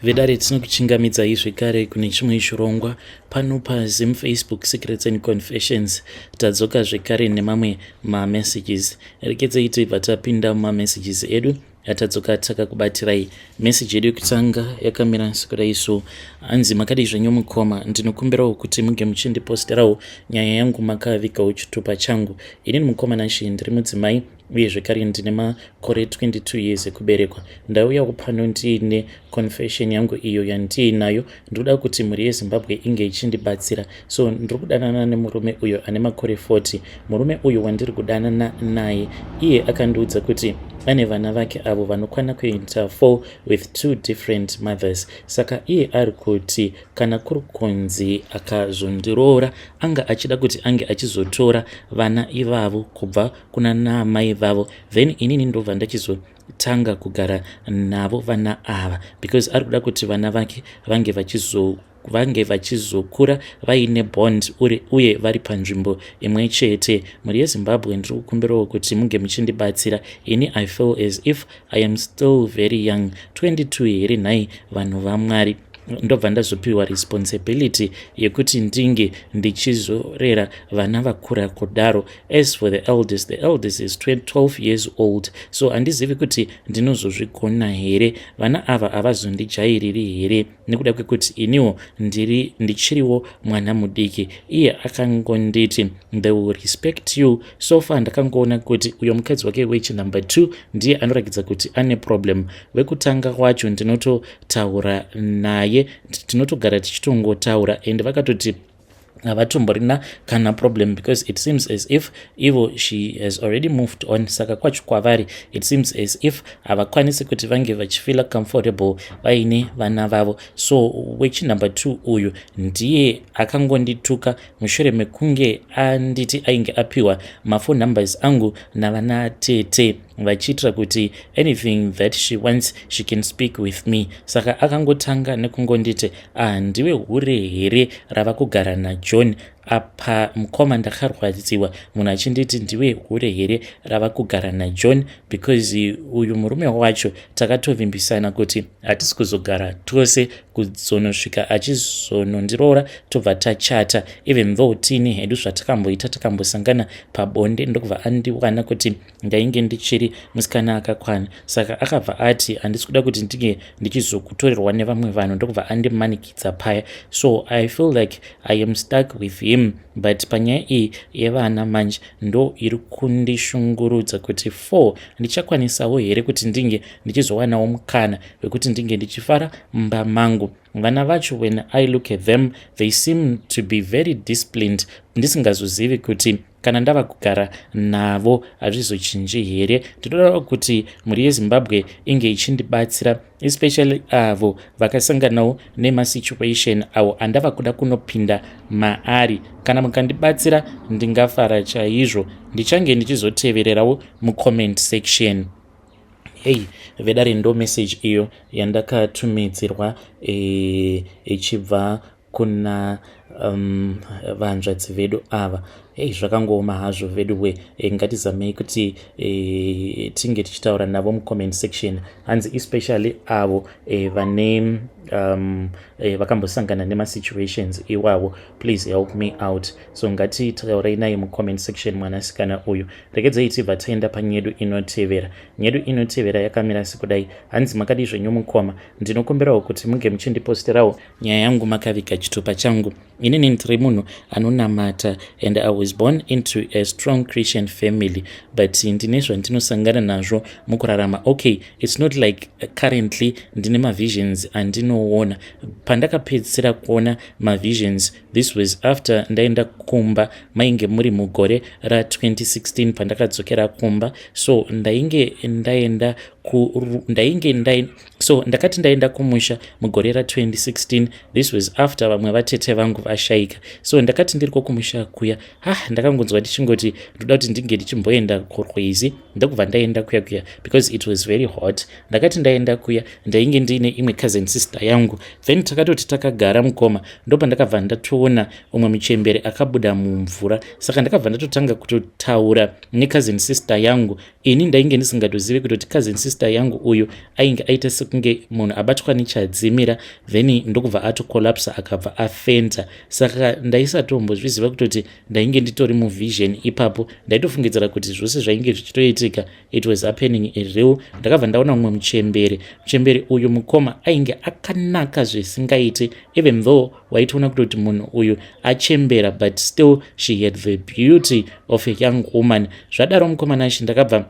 Vedare, tinokuchingamidzai zvekare kune chimwe chirongwa pano paZim Facebook Secrets and Confessions. Tadzoka zvekare nemamwe mamessages. Rekedzei tibva tapinda mumamessages edu atadzoka takakubatirai. Meseji yedu yekutanga yakamira sekudai so. Hanzi, "Makadii zvenyu mukoma? Ndinokumbirawo kuti muge muchindiposterawo nyaya yangu makavigawo chitupa changu. Inini mukoma Nashe ndiri mudzimai uye zvekare ndine makore 22 years ekuberekwa. Ndauyawo pano ndiine confession yangu iyo yandiinayo. Ndinoda kuti mhuri yeZimbabwe inge ichindibatsira. So ndiri kudanana nemurume uyo ane makore 40. Murume uyu wandiri kudanana naye, iye akandiudza kuti ane vana vake avo vanokwana kuita 4 with two different mothers. Saka iye ari kuti kana kuri kunzi akazondiroora, anga achida kuti ange achizotora vana ivavo kubva kuna naamai vavo, then inini ndobva ndachizotanga kugara navo vana ava, because ari kuda kuti vana vake vange vachizokura vaine bond uye vari panzvimbo imwe chete. Mhuri yeZimbabwe, ndiri kukumbirawo kuti munge muchindibatsira. Ini I feel as if I am still very young. 22 here nhai vanhu vaMwari? Ndobva ndazopiwa responsibility yekuti ndinge ndichizorera vana vakura kudaro? As for the eldest, the eldest is 12 years old, so handizivi kuti ndinozozvigona here. Vana ava havazondijairiri here nekuda kwekuti iniwo ndiri ndichiriwo mwana mudiki? Iye akangonditi they will respect you. So far ndakangoona kuti uyo mukadzi wake wechinumber 2 ndiye anoratidza kuti ane problem. Wekutanga wacho ndinototaura naye, tinotogara tichitongotaura, and vakatoti havatomborina kana problem, because it seems as if ivo she has already moved on. Saka kwacho kwavari it seems as if havakwanisi kuti vange vachifeela comfortable vaine vana vavo. So wechinumber 2 uyu ndiye akangondituka mushure mekunge anditi ainge apiwa maphone numbers angu navana tete, vachiitira kuti anything that she wants, she can speak with me. Saka akangotanga nekungonditi, 'Ah, ndiwe hure here rava kugara naJohn?' Apa mukoma, ndakarwadziwa munhu achinditi ndiwe hure here rava kugara naJohn, because uyu murume wacho takatovimbisana kuti hatisi kuzogara tose kuzonosvika achizonondiroora, tobva tachata, even though tiine hedu zvatakamboita, takambosangana pabonde, ndokubva andiwana kuti ndainge ndichiri musikana akakwana. Saka akabva ati handisi kuda kuti ndinge ndichizokutorerwa nevamwe vanhu, ndokubva andimanikidza paya. So I feel like I am stuck with him, but panyaya iyi yevana manje ndo iri kundishungurudza kuti 4 ndichakwanisawo here kuti ndinge ndichizowanawo mukana wekuti ndinge ndichifara mumba mangu. Vana vacho, when I look at them, they seem to be very disciplined. Ndisingazozivi kuti kana ndava kugara navo hazvizochinji here. Ndinoda kuti mhuri yeZimbabwe inge ichindibatsira, especially avo vakasanganawo nemasituation avo andava kuda kunopinda maari. Kana mukandibatsira ndingafara chaizvo. Ndichange ndichizotevererawo mucomment section." Hei vedare, ndo message iyo yandakatumidzirwa ichibva kuna vanzvadzi vedu ava. Ei, zvakangooma hazvo vedu we. Ngatizamei kuti tinge tichitaura navo mucomment section. Hanzi especially avo vane vakambosangana nemasituations iwavo, please help me out. So ngatitaurai naye mucomment section mwanasikana uyu. Regedzei tibva taenda panyedu inotevera. Nyedu inotevera yakamira sekudai. Hanzi, "Makadii zvenyu mukoma? Ndinokumbirawo kuti munge muchindiposterawo nyaya yangu makaviga chitupa changu. Inini ndiri munhu anonamata and I was born into a strong Christian family, but ndine zvandinosangana nazvo mukurarama. Okay, it's not like currently ndine mavisions andinoona. Pandakapedzisira kuona mavisions, this was after ndaenda kumba, mainge muri mugore ra2016 pandakadzokera kumba. So ndainge ndaenda ndainge ndai so ndakati ndaenda kumusha mugore ra2016. This was after vamwe vatete vangu vashayika. So ndakati ndiriko kumusha kuya, ha, ndakangonzwa ndichingoti ndoda kuti ndinge ndichimboenda kurwizi, ndokubva ndaenda kuya kuya because it was very hot. Ndakati ndaenda kuya, ndainge ndiine imwe cousin sister yangu. Then takatoti takagara mukoma, ndopandakabva ndatoona umwe muchembere akabuda mumvura. Saka ndakabva ndatotanga kutotaura necousin sister yangu. Ini ndainge ndisingatozivi kutoti cousin sister yangu uyu ainge aita sekunge sekunge munhu abatwa nechadzimira, then ndokubva atocollapsa, akabva afenta. Saka ndaisatombozviziva kutoti ndainge nditori muvision ipapo. Ndaitofungidzira kuti zvose zvainge zvichitoitika, it was happening real. Ndakabva ndaona mumwe muchembere. Muchembere uyu, mukoma, ainge akanaka zvisingaiti. Even though waitoona kutoti munhu uyu achembera, but still she had the beauty of a young woman. Zvadaro, mukoma Nashi, ndakabva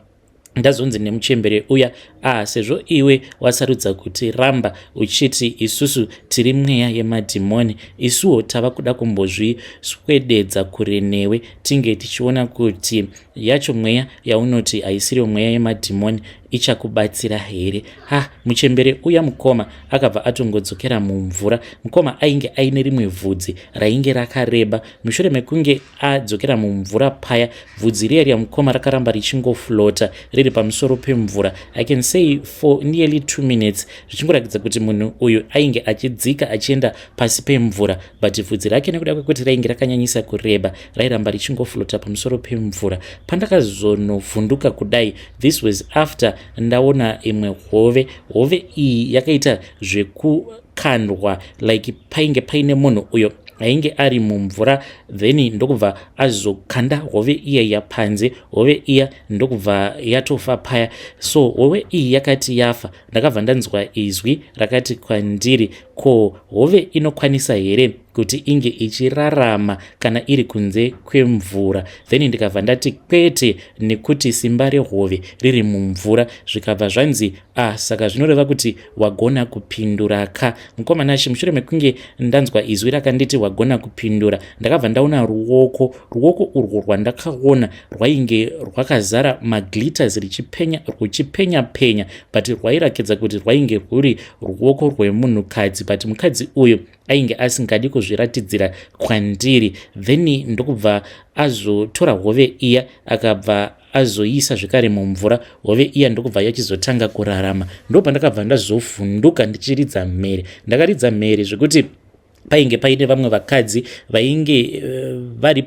ndazonzi nemuchembere uya, "Ah, sezvo iwe wasarudza kuti ramba uchiti isusu tiri mweya yemadhimoni, isuwo tava kuda kumbozviswededza kure newe, tinge tichiona kuti yacho mweya yaunoti haisiriyo mweya yemadhimoni ichakubatsira here." Ha, muchembere uya, mukoma, akabva atongodzokera mumvura. Mukoma, ainge aine rimwe vhudzi rainge rakareba. Mushure mekunge adzokera mumvura paya, bvudzi riya riya, mukoma, rakaramba richingoflota riri pamusoro pemvura, I can say for nearly 2 minutes, zvichingoratidza kuti munhu uyu ainge achidzika achienda pasi pemvura, but bvudzi rake, nekuda kwekuti rainge rakanyanyisa kureba, rairamba richingoflota pamusoro pemvura. Pandakazonovhunduka kudai, this was after ndaona imwe hove. Hove iyi yakaita zvekukandwa, like painge paine munhu uyo ainge ari mumvura, then ndokubva azokanda hove iya yapanze. Hove iya ndokubva yatofa paya. So hove iyi yakati yafa, ndakabva ndanzwa izwi rakati kwandiri, "Ko hove inokwanisa here kuti inge ichirarama kana iri kunze kwemvura?" Then ndikabva ndati, "Kwete, nekuti simba rehove riri mumvura." Zvikabva zvanzi, "Ah, saka zvinoreva kuti wagona kupindura ka." Mukoma Nashi, mushure mekunge ndanzwa izwi rakanditi wagona kupindura, ndakabva ndaona ruoko. Ruoko urwo rwandakaona rwainge rwakazara maglitters, richipenya, ruchipenya penya, but rwairakidza kuti rwainge rwuri ruoko rwemunhukadzi, but mukadzi uyu ainge asingadi kuzviratidzira kwandiri. Then ndokubva azotora hove iya, akabva azoiisa zvekare mumvura. Hove iya ndokubva yachizotanga kurarama. Ndopandakabva ndazovhunduka ndichiridza mhere. Ndakaridza mhere zvekuti painge paine vamwe vakadzi vainge vari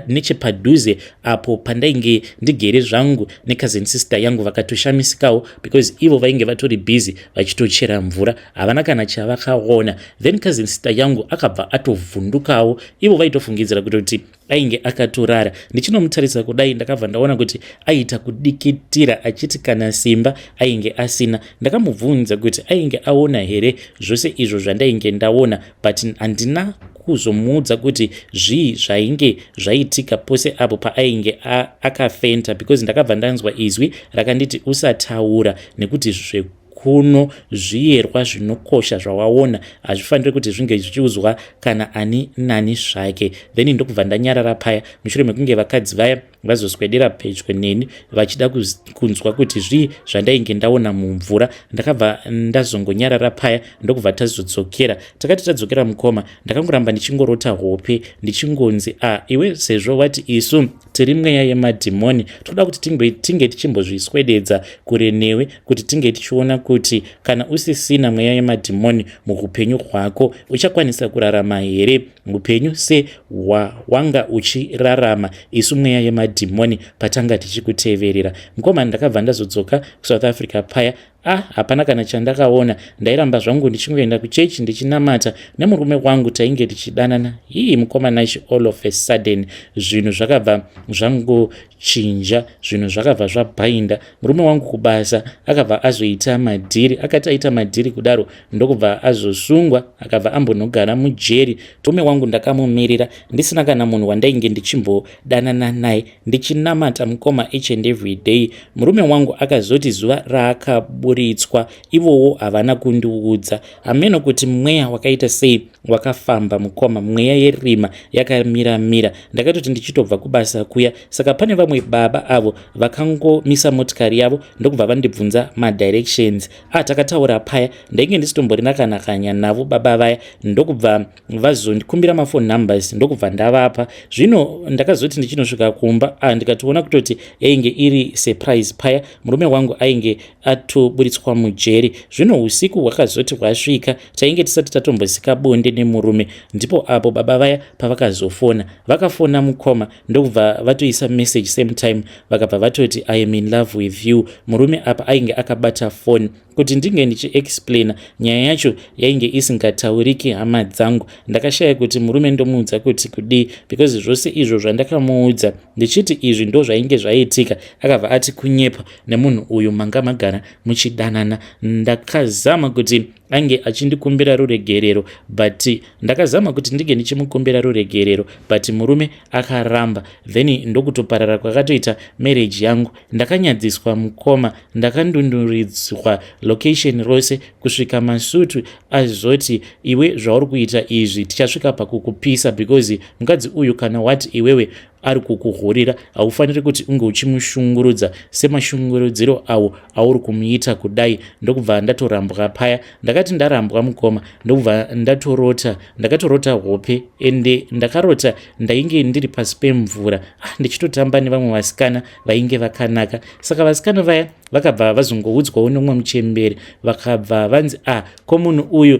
nechepadhuze apo pandainge ndigere zvangu necousin sister yangu, vakatoshamisikawo because ivo vainge vatori busy vachitochera mvura, havana kana chavakaona. Then cousin sister yangu akabva atovhundukawo. Ivo vaitofungidzira kutoti ainge akatorara. Ndichinomutarisa kudai, ndakabva ndaona kuti aita kudikitira, achiti kana simba ainge asina. Ndakamubvunza kuti ainge aona here zvose izvo zvandainge ndaona, but handina kuzomuudza kuti zvii zvainge zvaitika pose apo paainge akafenta, because ndakabva ndanzwa izwi rakanditi, "Usataura, nekuti zvekuno zviyerwa zvinokosha zvawaona hazvifaniri kuti zvinge zvichiuzwa kana ani nani zvake." Then ndokubva ndanyarara paya. Mushure mekunge vakadzi vaya vazoswedera pedyo neni vachida kunzwa kuti zvii zvandainge ndaona mumvura, ndakabva ndazongonyarara paya. Ndokubva tazodzokera. Takati tadzokera, mukoma, ndakangoramba ndichingorota hope, ndichingonzi, "A, ah, iwe, sezvo wati isu tiri mweya yemadhimoni, toda kuti tinge tichimbozviswededza kure newe, kuti tinge tichiona kuti kana usisina mweya yemadhimoni muupenyu hwako, uchakwanisa kurarama here upenyu sehwawanga uchirarama isu mweya yemadhimoni patanga tichikuteverera." Mukoma, ndakabva ndazodzoka kuSouth Africa paya. Ah, hapana kana chandakaona. Ndairamba zvangu ndichingoenda kuchechi, ndichinamata nemurume wangu, tainge tichidanana. Hii, mukoma Nashi, all of a sudden zvinhu zvakabva zvangochinja, zvinhu zvakabva zvabhainda. Murume wangu kubasa akabva azoita madhiri. Akati aita madhiri kudaro, ndokubva azosungwa, akabva ambonogara mujeri. Murume wangu ndakamumirira ndisina kana munhu wandainge ndichimbodanana naye, ndichinamata, mukoma, each and every day. Murume wangu akazoti zuva raakaburitswa, ivowo havana kundiudza. Hameno kuti mweya wakaita sei wakafamba, mukoma, mweya yerima yakamiramira. Ndakatoti ndichitobva kubasa kuya, saka pane vamwe baba avo vakangomisa motikari yavo, ndokubva vandibvunza madirections. Ah, takataura paya, ndainge ndisitomborina kana kanya navo baba vaya. Ndokubva vazondikumbira maphone numbers, ndokubva ndavapa. Zvino ndakazoti ndichinosvika kumba, ah, ndikatoona kutoti yainge iri surprise paya. Murume wangu ainge atoburitswa mujeri. kuburitswa mujeri. Zvino usiku hwakazoti hwasvika, tainge tisati tatombosika bonde nemurume. Ndipo apo baba vaya pavakazofona. Vakafona mukoma, ndokubva vatoisa message same time, vakabva vatoti, "I am in love with you." Murume apa ainge akabata foni. Kuti ndinge ndichiexplaina nyaya yacho, yainge isingatauriki, hama dzangu. Ndakashaya kuti murume ndomuudza kuti kudii, because zvose izvo zvandakamuudza ndichiti izvi ndo zvainge zvaitika, akabva ati kunyepa, nemunhu uyu manga magara muchidanana. Ndakazama kuti ange achindikumbira ruregerero, but ndakazama kuti ndinge ndichimukumbira ruregerero, but murume akaramba. Then ndokutoparara kwakatoita marriage yangu. Ndakanyadziswa mukoma, ndakandunduridzwa location rose kusvika masutu azoti, "Iwe, zvauri kuita izvi, tichasvika pakukupisa, because mukadzi uyu kana wati iwewe ari kukuhurira, haufaniri kuti unge uchimushungurudza semashungurudziro awo auri kumuita kudai." Ndokubva ndatorambwa paya. Ndakati ndarambwa mukoma, ndokubva ndatorota. Ndakatorota hope, ende ndakarota ndainge ndiri pasi pemvura, ah, ndichitotamba nevamwe vasikana vainge vakanaka. Saka vasikana vaya vakabva vazongoudzwawo nomumwe muchemberi, vakabva vanzi, "Ah, ko munhu uyu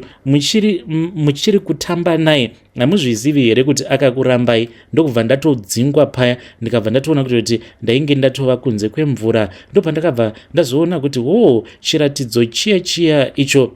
muchiri kutamba naye? Hamuzvizivi here kuti akakurambai?" Ndokubva ndatodzingwa paya. Ndikabva ndatoona kuti ndainge ndatova kunze kwemvura. Ndopandakabva ndazoona kuti wo chiratidzo chiya chiya icho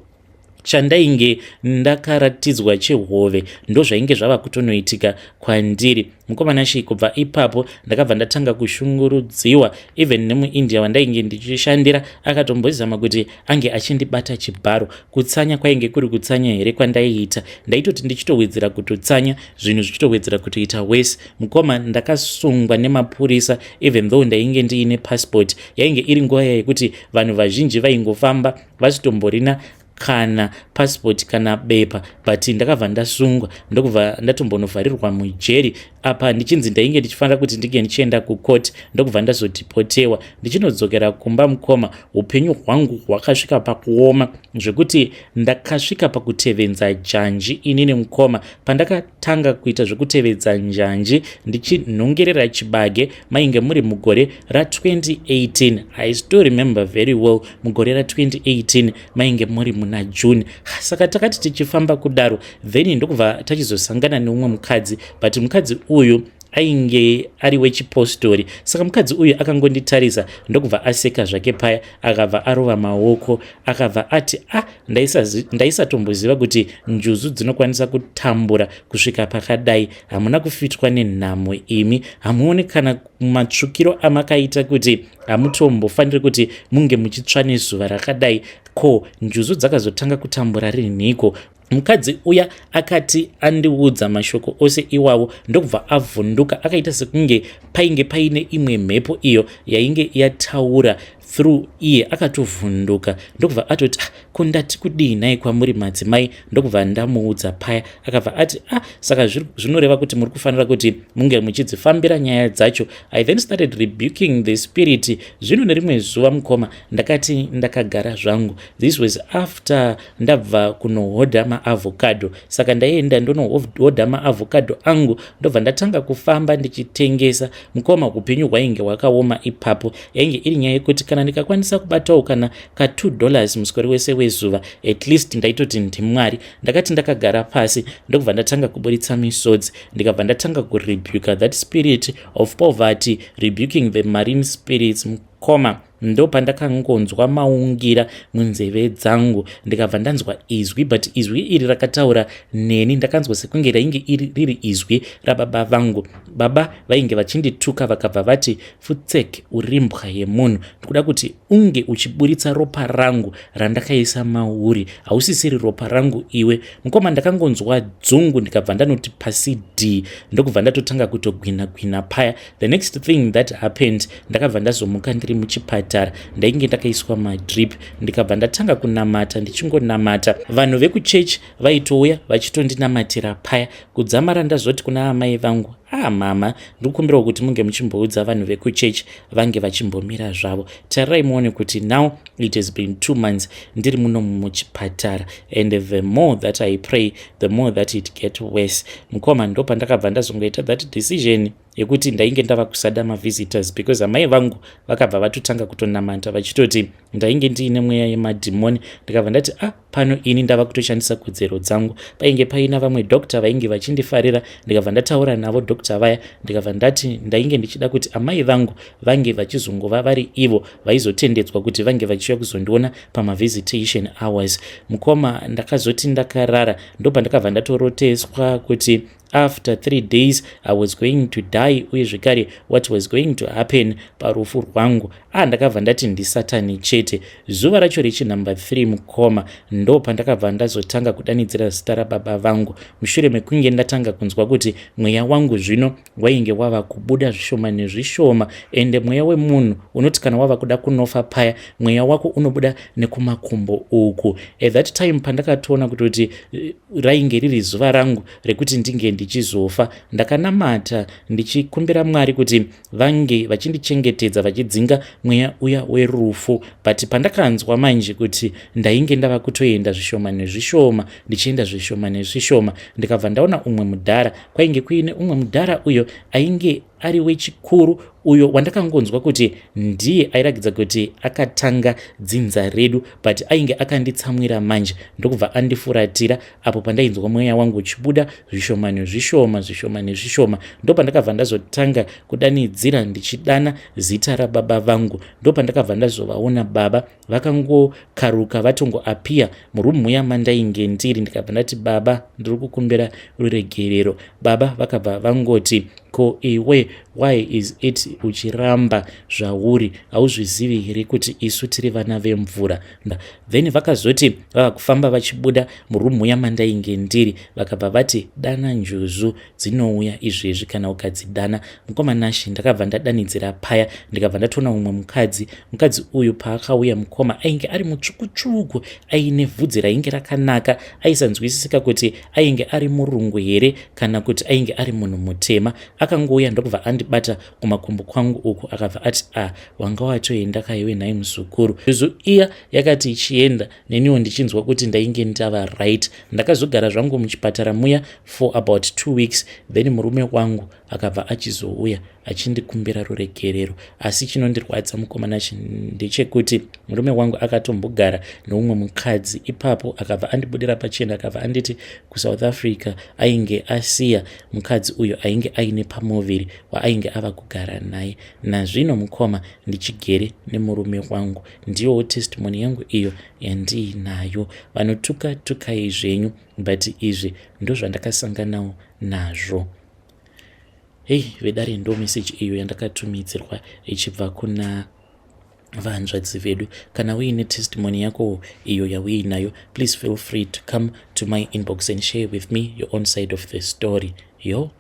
chandainge ndakaratidzwa chehove, ndozvainge zvava kutonoitika kwandiri, mukoma Nashi. Kubva ipapo ndakabva ndatanga kushungurudziwa. Even nemuIndia wandainge ndichishandira akatombozama kuti ange achindibata chibharo. Kutsanya kwainge kuri kutsanya here kwandaiita? Ndaitoti ndichitowedzera kutotsanya, zvinhu zvichitowedzera kutoita worse. Mukoma, ndakasungwa nemapurisa even though ndainge ndiine passport. Yainge iri nguva yekuti vanhu vazhinji vaingofamba vasitomborina kana passport kana bepa, but ndakabva ndasungwa, ndokubva ndatombonovharirwa mujeri. Apa ndichinzi ndainge ndichifanira kuti ndinge ndichienda kucourt. Ndokubva ndazodeportewa ndichinodzokera kumba. Mukoma, upenyu hwangu hwakasvika pakuoma zvekuti ndakasvika pakutevedza njanji inini. Mukoma, pandakatanga kuita zvekutevedza njanji ndichinhongerera chibage, mainge muri mugore ra2018. I still remember very well, mugore ra2018, mainge muri muna June. Saka takati tichifamba kudaro, then ndokubva tachizosangana neumwe mukadzi, but mukadzi uyu ainge ari wechipostori. Saka mukadzi uyu akangonditarisa, ndokubva aseka zvake paya, akabva arova maoko, akabva ati, "A ah, ndaisatomboziva kuti njuzu dzinokwanisa kutambura kusvika pakadai. Hamuna kufitwa nenhamo imi. Hamuoni kana matsvukiro amakaita kuti hamutombofaniri kuti munge muchitsva nezuva rakadai. Ko njuzu dzakazotanga kutambura rinhiko?" Mukadzi uya akati andiudza mashoko ose iwawo, ndokubva avhunduka, akaita sekunge painge paine imwe mhepo iyo yainge yataura through iye. Akatovhunduka, ndokubva atoti, "Ah, ko ndati kudii nhai kwamuri madzimai?" Ndokubva ndamuudza paya. Akabva ati, "Ah, saka zvinoreva kuti muri kufanira kuti munge muchidzifambira nyaya dzacho." I then started rebuking the spirit. Zvino nerimwe zuva mukoma, ndakati ndakagara zvangu, this was after ndabva kunohodha maavocado. Saka ndaienda ndonohodha maavocado angu, ndobva ndatanga kufamba ndichitengesa. Mukoma, upenyu hwainge hwakaoma ipapo. Yainge iri nyaya yekuti kana ndikakwanisa kubatawo kana ka$2 muswere wese wezuva, at least ndaitoti ndimwari. Ndakati ndakagara pasi, ndokubva ndatanga kuburitsa misodzi, ndikabva ndatanga kurebuka that spirit of poverty, rebuking the marine spirits. Mukoma, ndo pandakangonzwa maungira munzeve dzangu, ndikabva ndanzwa izwi, but izwi iri rakataura neni, ndakanzwa sekunge rainge riri izwi rababa vangu. Baba vainge vachindituka, vakabva vati, "Futsek, urimbwa yemunhu. Ndikuda kuti unge uchiburitsa ropa rangu randakaisa mauri. Hausisiri ropa rangu iwe." Mukoma, ndakangonzwa dzungu, ndikabva ndanoti pasi d, ndokubva ndatotanga kutogwina gwina paya. The next thing that happened, ndakabva ndazomuka ndiri muchipatara. Ndainge ndakaiswa madrip. Ndikabva ndatanga kunamata. Ndichingonamata, vanhu vekuchechi vaitouya vachitondinamatira paya, kudzamara ndazoti kuna amai vangu, "Ah, mama, ndikukumbirawo kuti munge muchimboudza vanhu vekuchechi vange vachimbomira zvavo. Tarirai muone kuti now it has been 2 months ndiri muno muchipatara, and the more that I pray, the more that it get worse." Mukoma, ndo pandakabva ndazongoita that decision. yekuti ndainge ndava kusada mavisitors, because amai vangu vakabva vatotanga kutonamata vachitoti ndainge ndiine mweya yemadhimoni. Ndikabva ndati, "A ah, pano ini ndava kutoshandisa kodzero dzangu." Painge paina vamwe doctor vainge vachindifarira. Ndikabva ndataura navo doctor vaya, ndikabva ndati ndainge ndichida kuti amai vangu vange vachizongova vari ivo vaizotendedzwa kuti vange vachiuya kuzondiona pamavisitation hours. Mukoma, ndakazoti ndakarara, ndopandakabva ndatoroteswa kuti after 3 days I was going to die, uye zvekare what was going to happen parufu rwangu. A, ndakabva ndati ndisatani chete. Zuva racho rechinumber 3, mukoma, ndo pandakabva ndazotanga kudanidzira zita rababa vangu, mushure mekunge ndatanga kunzwa kuti mweya wangu zvino wainge wava kubuda zvishoma nezvishoma. Ende mweya wemunhu unoti kana wava kuda kunofa paya, mweya wako unobuda nekumakumbo uku. At that time pandakatoona kutoti rainge riri zuva rangu rekuti ndinge ndichizofa, ndakanamata ndichikumbira Mwari kuti vange vachindichengetedza, vachidzinga mweya uya werufu. But pandakanzwa manje kuti ndainge ndava kutoenda zvishoma nezvishoma, ndichienda zvishoma nezvishoma, ndikabva ndaona umwe mudhara. Kwainge kuine umwe mudhara uyo ainge ari wechikuru, uyo wandakangonzwa kuti ndiye airatidza kuti akatanga dzinza redu, but ainge akanditsamwira manje, ndokubva andifuratira apo pandainzwa mweya wangu uchibuda zvishoma nezvishoma, zvishoma nezvishoma. Ndopandakabva ndazotanga kudanidzira ndichidana zita rababa vangu. Ndopandakabva ndazovaona baba vakangokaruka, vatongoappear muroom muya mandainge ndiri. Ndikabva ndati, "Baba, ndiri kukumbira ruregerero." Baba vakabva vangoti, "Ko iwe, why is it uchiramba zvauri? Hauzvizivi here kuti isu tiri vana vemvura?" Then vakazoti vava kufamba vachibuda muroom muya mandainge ndiri, vakabva vati, "Dana njuzu, dzinouya izvezvi kana ukadzidana." Mukoma Nashi, ndakabva ndadanidzira paya, ndikabva ndatoona umwe mukadzi. Mukadzi uyu paakauya, mukoma, ainge ari mutsvukutsvuku, aine vhudzi rainge rakanaka. Aisanzwisisika kuti ainge ari murungu here kana kuti ainge ari munhu mutema. Akangouya, ndokubva andibata kumakumbo kwangu uku, akabva ati, "A ah, wanga watoenda kaiwe nhai muzukuru?" Njuzu iya yakati ichienda, neniwo ndichinzwa kuti ndainge ndava right. Ndakazogara zvangu muchipatara muya for about 2 weeks. Then murume wangu akabva achizouya achindikumbira ruregerero. Asi chinondirwadza, mukoma Nashi, ndechekuti murume wangu akatombogara neumwe mukadzi ipapo. Akabva andibudira pachena, akabva anditi kuSouth Africa ainge asiya mukadzi uyo ainge aine pamuviri waainge ava kugara naye. Nazvino, mukoma, ndichigere nemurume wangu. Ndiyowo testimony yangu iyo yandiinayo. Vanotuka, tukai zvenyu, but izvi ndozvandakasanganawo nazvo. Hei vedare, ndo meseji iyo yandakatumidzirwa ichibva kuna vahanzvadzi vedu. Kana uine testimony yako iyo yauinayo, please feel free to come to my inbox and share with me your own side of the story. Yo.